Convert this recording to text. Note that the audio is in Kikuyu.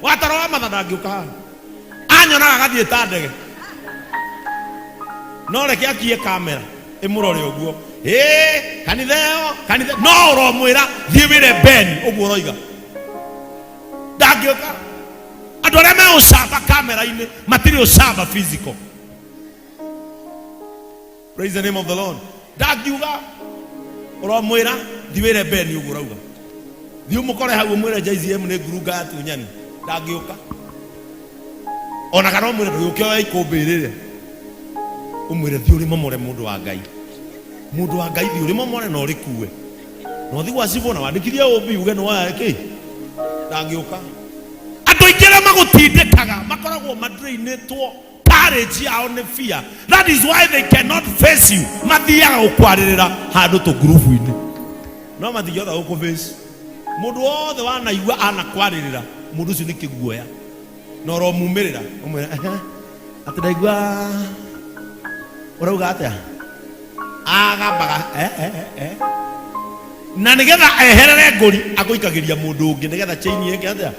Watoro wa matha ndangĩũka haha. Anyonaga agathiĩ ta ndege. No reke akie kamera ĩmũrore ũguo. Ĩĩ, kanitha ĩyo, kanitha no ũromwĩra thiĩ wĩre Ben ũguo ũroiga. Ndangĩũka. Andũ arĩa me ũcamba kamera-inĩ matirĩ ũcamba physical. Praise the name of the Lord. Ndangiuga ũromwĩra thiĩ wĩre Ben ũguo ũrauga. Thiĩ ũmũkore hau ũmwĩre JCM nĩ ngurunga ya tunyani. Ndangĩũka. Ona kana ũmwĩre ndũgĩũke oe ikũmbĩ rĩrĩa. Ũmwĩre thiĩ ũrĩmomore mũndũ wa Ngai. Mũndũ wa Ngai thiĩ ũrĩmomore na ũrĩkue. Na ũthiĩ gwa cibũ na wandĩkithie ũmbi uge nĩ woya kĩ. Ndangĩũka. Andũ aingĩ arĩa magũtindĩkaga makoragwo madrainĩtwo courage yao nĩ fear. That is why they cannot face you. Mathiaga gũkwarĩrĩra handũ tũngurubu-inĩ, no matingĩhota gũkũ face. Mũndũ wothe wanaigua anakwarĩrĩra, mũndũ ũcio nĩ kĩguoya na ũromumĩrĩra ũmwĩra, "Ehe, atĩ ndaigua ũrauga atĩa?" Agambaga eh, eh, eh, eh. Na nĩgetha eherere ngũri agũikagĩria mũndũ ũngĩ nĩgetha chain ĩke atĩa.